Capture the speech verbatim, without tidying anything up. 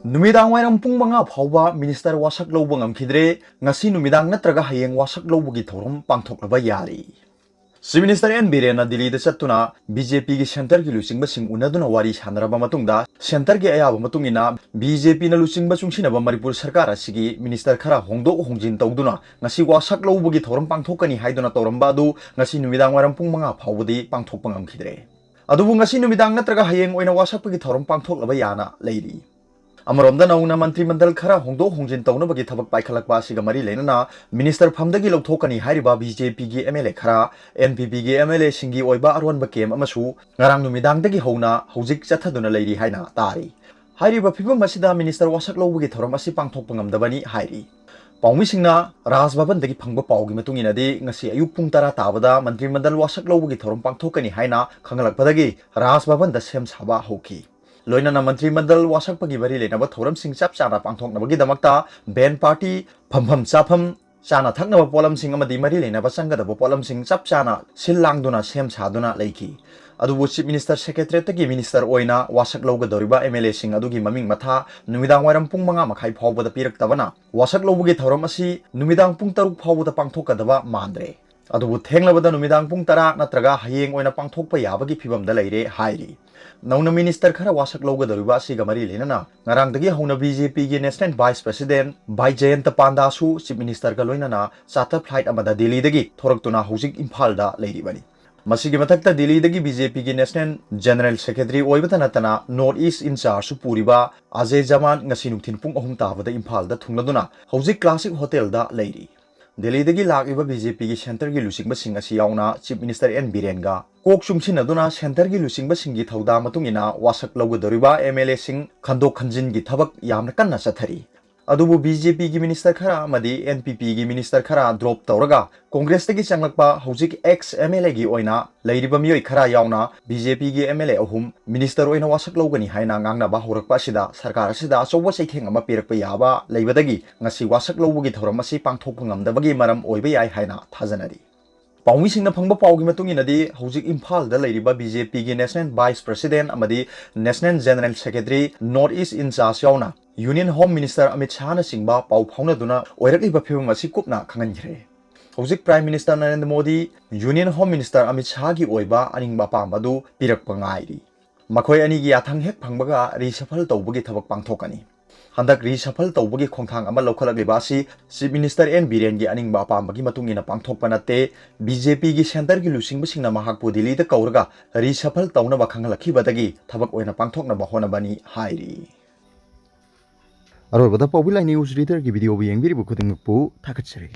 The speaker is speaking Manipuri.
ꯅꯨꯃꯤꯗꯥꯡ ꯋꯥꯏꯔꯝ ꯄꯨꯡ ꯃꯉꯥ ꯐꯥꯎꯕ ꯃꯤꯅꯤꯁꯇꯔ ꯋꯥꯁꯛ ꯂꯧꯕ ꯉꯝꯈꯤꯗ꯭ꯔꯦ꯫ ꯉꯁꯤ ꯅꯨꯃꯤꯗꯥꯡ ꯅꯠꯇ꯭ꯔꯒ ꯍꯌꯦꯡ ꯋꯥꯁꯛ ꯂꯧꯕꯒꯤ ꯊꯧꯔꯝ ꯄꯥꯡꯊꯣꯛꯅꯕ ꯌꯥꯔꯤ꯫ ꯆꯤꯐ ꯃꯤꯅꯤꯁꯇꯔ ꯑꯦꯟ ꯕꯤꯔꯦꯟꯅ ꯗꯤꯜꯂꯤꯗ ꯆꯠꯇꯨꯅ ꯕꯤ ꯖꯦ ꯄꯤꯒꯤ ꯁꯦꯟꯇꯔꯒꯤ ꯂꯨꯆꯤꯡꯕꯁꯤꯡ ꯎꯅꯗꯨꯅ ꯋꯥꯔꯤ ꯁꯥꯟꯅꯔꯕ ꯃꯇꯨꯡꯗ, ꯁꯦꯟꯇꯔꯒꯤ ꯑꯌꯥꯕ ꯃꯇꯨꯡ ꯏꯟꯅ ꯕꯤ ꯖꯦ ꯄꯤꯅ ꯂꯨꯆꯤꯡꯕ ꯆꯨꯡꯁꯤꯟꯅꯕ ꯃꯅꯤꯄꯨꯔ ꯁꯔꯀꯥꯔ ꯑꯁꯤꯒꯤ ꯃꯤꯅꯤꯁꯇꯔ ꯈꯔ ꯍꯣꯡꯗꯣꯛ ꯍꯣꯡꯖꯤꯟ ꯇꯧꯗꯨꯅ ꯉꯁꯤ ꯋꯥꯁꯛ ꯂꯧꯕꯒꯤ ꯊꯧꯔꯝ ꯄꯥꯡꯊꯣꯛꯀꯅꯤ ꯍꯥꯏꯗꯨꯅ ꯇꯧꯔꯝꯕ ꯑꯗꯨ ꯉꯁꯤ ꯅꯨꯃꯤꯗꯥꯡ ꯋꯥꯏꯔꯝ ꯄꯨꯡ ꯃꯉꯥ ꯐꯥꯎꯕꯗꯤ ꯄꯥꯡꯊꯣꯛꯄ ꯉꯝꯈꯤꯗ꯭ꯔꯦ꯫ ꯑꯗꯨꯕꯨ ꯉꯁꯤ ꯅꯨꯃꯤꯗꯥꯡ ꯅꯠꯇ꯭ꯔꯒ ꯍꯌꯦꯡ ꯑꯣꯏꯅ ꯋꯥꯁꯛꯄꯒꯤ ꯊꯧꯔꯝ ꯄꯥꯡꯊꯣꯛꯅꯕ ꯌꯥꯅ ꯂꯩꯔꯤ꯫ ꯑꯃꯔꯣꯝꯗ, ꯅꯧꯅ ꯃꯟꯇ꯭ꯔꯤ ꯃꯟꯗꯜ ꯈꯔ ꯍꯣꯡꯗꯣꯛ ꯍꯣꯡꯖꯤꯟ ꯇꯧꯅꯕꯒꯤ ꯊꯕꯛ ꯄꯥꯏꯈꯠꯂꯛꯄ ꯑꯁꯤꯒ ꯃꯔꯤ ꯂꯩꯅꯅ ꯃꯤꯅꯤꯁꯇꯔ ꯐꯝꯗꯒꯤ ꯂꯧꯊꯣꯛꯀꯅꯤ ꯍꯥꯏꯔꯤꯕ ꯕꯤ ꯖꯦ ꯄꯤꯒꯤ ꯑꯦꯝ ꯑꯦꯜ ꯑꯦ ꯈꯔ, ꯑꯦꯟ ꯄꯤ ꯄꯤꯒꯤ ꯑꯦꯝ ꯑꯦꯜ ꯑꯦꯁꯤꯡꯒꯤ ꯑꯣꯏꯕ ꯑꯔꯣꯟꯕ ꯀꯦꯝ ꯑꯃꯁꯨ ꯉꯔꯥꯡ ꯅꯨꯃꯤꯗꯥꯡꯗꯒꯤ ꯍꯧꯅ ꯍꯧꯖꯤꯛ ꯆꯠꯊꯗꯨꯅ ꯂꯩꯔꯤ ꯍꯥꯏꯅ ꯇꯥꯔꯤ꯫ ꯍꯥꯏꯔꯤꯕ ꯐꯤꯕꯝ ꯑꯁꯤꯗ ꯃꯤꯅꯤꯁꯇꯔ ꯋꯥꯁꯛ ꯂꯧꯕꯒꯤ ꯊꯧꯔꯝ ꯑꯁꯤ ꯄꯥꯡꯊꯣꯛꯄ ꯉꯝꯗꯕꯅꯤ ꯍꯥꯏꯔꯤ꯫ ꯄꯥꯎꯃꯤꯁꯤꯡꯅ ꯔꯥꯖ ꯚꯕꯟꯗꯒꯤ ꯐꯪꯕ ꯄꯥꯎꯒꯤ ꯃꯇꯨꯡ ꯏꯟꯅꯗꯤ, ꯉꯁꯤ ꯑꯌꯨꯛ ꯄꯨꯡ ꯇꯔꯥ ꯇꯥꯕꯗ ꯃꯟꯇ꯭ꯔꯤ ꯃꯟꯗꯜ ꯋꯥꯁꯛ ꯂꯧꯕꯒꯤ ꯊꯧꯔꯝ ꯄꯥꯡꯊꯣꯛꯀꯅꯤ ꯍꯥꯏꯅ ꯈꯪꯂꯛꯄꯗꯒꯤ ꯔꯥꯖ ꯚꯕꯟꯗ ꯁꯦꯝ ꯁꯥꯕ ꯍꯧꯈꯤ꯫ ꯂꯣꯏꯅꯅ ꯃꯟꯇ꯭ꯔꯤ ꯃꯟꯗꯜ ꯋꯥꯁꯛꯄꯒꯤ ꯃꯔꯤ ꯂꯩꯅꯕ ꯊꯧꯔꯝꯁꯤꯡ ꯆꯞ ꯆꯥꯅ ꯄꯥꯡꯊꯣꯛꯅꯕꯒꯤꯗꯃꯛꯇ ꯚꯦꯟ ꯄꯥꯔꯇꯤ, ꯐꯝꯐꯝ ꯆꯥꯐꯝ, ꯆꯥꯅ ꯊꯛꯅꯕ ꯄꯣꯠꯂꯝꯁꯤꯡ ꯑꯃꯗꯤ ꯃꯔꯤ ꯂꯩꯅꯕ ꯆꯪꯒꯗꯕ ꯄꯣꯠꯂꯝꯁꯤꯡ ꯆꯞ ꯆꯥꯅ ꯁꯤꯜ ꯂꯥꯡꯗꯨꯅ ꯁꯦꯝ ꯁꯥꯗꯨꯅ ꯂꯩꯈꯤ꯫ ꯑꯗꯨꯕꯨ ꯆꯤꯐ ꯃꯤꯅꯤꯁꯇꯔ ꯁꯦꯀ꯭ꯔꯦꯇꯔꯤꯌꯦꯠꯇꯒꯤ ꯃꯤꯅꯤꯁꯇꯔ ꯑꯣꯏꯅ ꯋꯥꯁꯛ ꯂꯧꯒꯗꯧꯔꯤꯕ ꯑꯦꯝ ꯑꯦꯜ ꯑꯦꯁꯤꯡ ꯑꯗꯨꯒꯤ ꯃꯃꯤꯡ ꯃꯊꯥ ꯅꯨꯃꯤꯗꯥꯡ ꯋꯥꯏꯔꯝ ꯄꯨꯡ ꯃꯉꯥ ꯃꯈꯥꯏ ꯐꯥꯎꯕꯗ ꯄꯤꯔꯛꯇꯕꯅ, ꯋꯥꯁꯛ ꯂꯧꯕꯒꯤ ꯊꯧꯔꯝ ꯑꯁꯤ ꯅꯨꯃꯤꯗꯥꯡ ꯄꯨꯡ ꯇꯔꯨꯛ ꯐꯥꯎꯕꯗ ꯄꯥꯡꯊꯣꯛꯀꯗꯕ ꯃꯥꯟꯗ꯭ꯔꯦ꯫ ꯑꯗꯨꯕꯨ ꯊꯦꯡꯂꯕꯗ ꯅꯨꯃꯤꯗꯥꯡ ꯄꯨꯡ ꯇꯔꯥ ꯅꯠꯇ꯭ꯔꯒ ꯍꯌꯦꯡ ꯑꯣꯏꯅ ꯄꯥꯡꯊꯣꯛꯄ ꯌꯥꯕꯒꯤ ꯐꯤꯕꯝꯗ ꯂꯩꯔꯦ ꯍꯥꯏꯔꯤ꯫ ꯅꯧꯅ ꯃꯤꯅꯤꯁꯇꯔ ꯈꯔ ꯋꯥꯁꯛ ꯂꯧꯒꯗꯧꯔꯤꯕ ꯑꯁꯤꯒ ꯃꯔꯤ ꯂꯩꯅꯅ ꯉꯔꯥꯡꯗꯒꯤ ꯍꯧꯅ ꯕꯤ ꯖꯦ ꯄꯤꯒꯤ ꯅꯦꯁꯅꯦꯜ ꯚꯥꯏꯁ ꯄ꯭ꯔꯁꯤꯗꯦꯟ ꯚꯥꯏ ꯖꯌꯟꯇ ꯄꯥꯟꯗꯥꯁꯨ ꯆꯤꯐ ꯃꯤꯅꯤꯁꯇꯔꯒ ꯂꯣꯏꯅꯅ ꯆꯥꯔꯇꯔ ꯐ꯭ꯂꯥꯏꯠ ꯑꯃꯗ ꯗꯤꯜꯂꯤꯗꯒꯤ ꯊꯣꯔꯛꯇꯨꯅ ꯍꯧꯖꯤꯛ ꯏꯝꯐꯥꯜꯗ ꯂꯩꯔꯤꯕꯅꯤ꯫ ꯃꯁꯤꯒꯤ ꯃꯊꯛꯇ ꯗꯤꯜꯂꯤꯗꯒꯤ ꯕꯤ ꯖꯦ ꯄꯤꯒꯤ ꯅꯦꯁꯅꯦꯜ ꯖꯦꯅꯔꯦꯜ ꯁꯦꯀ꯭ꯔꯦꯇꯔꯤ ꯑꯣꯏꯕꯇ ꯅꯠꯇꯅ ꯅꯣꯔꯠ ꯏꯁ ꯏꯟꯆꯥꯔꯖꯁꯨ ꯄꯨꯔꯤꯕ ꯑꯖꯦ ꯖꯃꯥꯟ ꯉꯁꯤ ꯅꯨꯡꯊꯤꯜ ꯄꯨꯡ ꯑꯍꯨꯝ ꯇꯥꯕꯗ ꯏꯝꯐꯥꯜꯗ ꯊꯨꯡꯂꯗꯨꯅ ꯍꯧꯖꯤꯛ ꯀ꯭ꯂꯥꯁꯤꯛ ꯍꯣꯇꯦꯜꯗ ꯂꯩꯔꯤ꯫ ꯗꯤꯜꯂꯤꯗꯒꯤ ꯂꯥꯛꯂꯤꯕ ꯕꯤ ꯖꯦ ꯄꯤꯒꯤ ꯁꯦꯟꯇꯔꯒꯤ ꯂꯨꯆꯤꯡꯕꯁꯤꯡ ꯑꯁꯤ ꯌꯥꯎꯅ ꯆꯤꯐ ꯃꯤꯅꯤꯁꯇꯔ ꯑꯦꯟ ꯕꯤꯔꯦꯟꯒ ꯀꯣꯛ ꯆꯨꯡꯁꯤꯟꯅꯗꯨꯅ ꯁꯦꯟꯇꯔꯒꯤ ꯂꯨꯆꯤꯡꯕꯁꯤꯡꯒꯤ ꯊꯧꯗꯥꯡ ꯃꯇꯨꯡ ꯏꯟꯅ ꯋꯥꯁꯛ ꯂꯧꯒꯗꯧꯔꯤꯕ ꯑꯦꯝ ꯑꯦꯜ ꯑꯦꯁꯤꯡ ꯈꯟꯗꯣꯛ ꯈꯟꯖꯤꯟꯒꯤ ꯊꯕꯛ ꯌꯥꯝꯅ ꯀꯟꯅ ꯆꯠꯊꯔꯤ꯫ ꯑꯗꯨꯕꯨ ꯕꯤ ꯖꯦ ꯄꯤꯒꯤ ꯃꯤꯅꯤꯁꯇꯔ ꯈꯔ ꯑꯃꯗꯤ ꯑꯦꯟ ꯄꯤ ꯄꯤꯒꯤ ꯃꯤꯅꯤꯁꯇꯔ ꯈꯔ ꯗ꯭ꯔꯣꯞ ꯇꯧꯔꯒ ꯀꯣꯡꯒ꯭ꯔꯦꯁꯇꯒꯤ ꯆꯪꯂꯛꯄ ꯍꯧꯖꯤꯛ ꯑꯦꯛꯁ ꯑꯦꯝ ꯑꯦꯜ ꯑꯦꯒꯤ ꯑꯣꯏꯅ ꯂꯩꯔꯤꯕ ꯃꯤꯑꯣꯏ ꯈꯔ ꯌꯥꯎꯅ ꯕꯤ ꯖꯦ ꯄꯤꯒꯤ ꯑꯦꯝ ꯑꯦꯜ ꯑꯦ ꯑꯍꯨꯝ ꯃꯤꯅꯤꯁꯇꯔ ꯑꯣꯏꯅ ꯋꯥꯁꯛ ꯂꯧꯒꯅꯤ ꯍꯥꯏꯅ ꯉꯥꯡꯅꯕ ꯍꯧꯔꯛꯄ ꯑꯁꯤꯗ ꯁꯔꯀꯥꯔ ꯑꯁꯤꯗ ꯑꯆꯧꯕ ꯆꯩꯊꯦꯡ ꯑꯃ ꯄꯤꯔꯛꯄ ꯌꯥꯕ ꯂꯩꯕꯗꯒꯤ ꯉꯁꯤ ꯋꯥꯁꯛ ꯂꯧꯕꯒꯤ ꯊꯧꯔꯝ ꯑꯁꯤ ꯄꯥꯡꯊꯣꯛꯄ ꯉꯝꯗꯕꯒꯤ ꯃꯔꯝ ꯑꯣꯏꯕ ꯌꯥꯏ ꯍꯥꯏꯅ ꯊꯥꯖꯅꯔꯤ꯫ ꯄꯥꯎꯃꯤꯁꯤꯡꯅ ꯐꯪꯕ ꯄꯥꯎꯒꯤ ꯃꯇꯨꯡ ꯏꯟꯅꯗꯤ, ꯍꯧꯖꯤꯛ ꯏꯝꯐꯥꯜꯗ ꯂꯩꯔꯤꯕ BJPꯒꯤ National Vice President ꯑꯃꯗꯤ National General Secretary, North East in charge ꯌꯥꯎꯅ Union Home Minister ꯑꯃꯤꯠ ꯁꯥꯍꯅꯆꯤꯡꯕ ꯄꯥꯎ ꯐꯥꯎꯅꯗꯨꯅ ꯑꯣꯏꯔꯛꯂꯤꯕ ꯐꯤꯕꯝ ꯑꯁꯤ ꯀꯨꯞꯅ ꯈꯪꯍꯟꯈ꯭ꯔꯦ꯫ ꯍꯧꯖꯤꯛ Prime Minister Narendra Modi Union Home Minister Amit ꯁꯥꯍꯒꯤ ꯑꯣꯏꯕ ꯑꯅꯤꯡꯕ ꯑꯄꯥꯝꯕ ꯑꯗꯨ ꯄꯤꯔꯛꯄ ꯉꯥꯏꯔꯤ꯫ ꯃꯈꯣꯏ ꯑꯅꯤꯒꯤ ꯌꯥꯊꯪ ꯍꯦꯛ ꯐꯪꯕꯒ reshuffle ꯇꯧꯕꯒꯤ ꯊꯕꯛ ꯄꯥꯡꯊꯣꯛꯀꯅꯤ꯫ ꯍꯟꯗꯛ reshuffle ꯇꯧꯕꯒꯤ ꯈꯣꯡꯊꯥꯡ ꯑꯃ ꯂꯧꯈꯠꯂꯛꯂꯤꯕ ꯑꯁꯤ Chief Minister ꯑꯦꯟ ꯕꯤꯔꯦꯟꯒꯤ ꯑꯅꯤꯡꯕ ꯑꯄꯥꯝꯕꯒꯤ ꯃꯇꯨꯡ ꯏꯟꯅ ꯄꯥꯡꯊꯣꯛꯄ ꯅꯠꯇꯦ꯫ BJPꯒꯤ centreꯒꯤ ꯂꯨꯆꯤꯡꯕꯁꯤꯡꯅ ꯃꯍꯥꯛꯄꯨ ꯗꯤꯜꯂꯤꯗ ꯀꯧꯔꯒ reshuffle ꯇꯧꯅꯕ ꯈꯪꯍꯜꯂꯛꯈꯤꯕꯗꯒꯤ ꯊꯕꯛ ꯑꯣꯏꯅ ꯄꯥꯡꯊꯣꯛꯅꯕ ꯍꯣꯠꯅꯕꯅꯤ ꯍꯥꯏꯔꯤ꯫ ꯑꯔꯣꯏꯕꯗ ꯄꯥꯎꯕꯤ ꯂꯥꯏ news readerꯒꯤ videoꯕꯨ ꯌꯦꯡꯕꯤꯔꯤꯕ ꯈꯨꯗꯤꯡꯃꯛꯄꯨ ꯊꯥꯒꯠꯆꯔꯤ꯫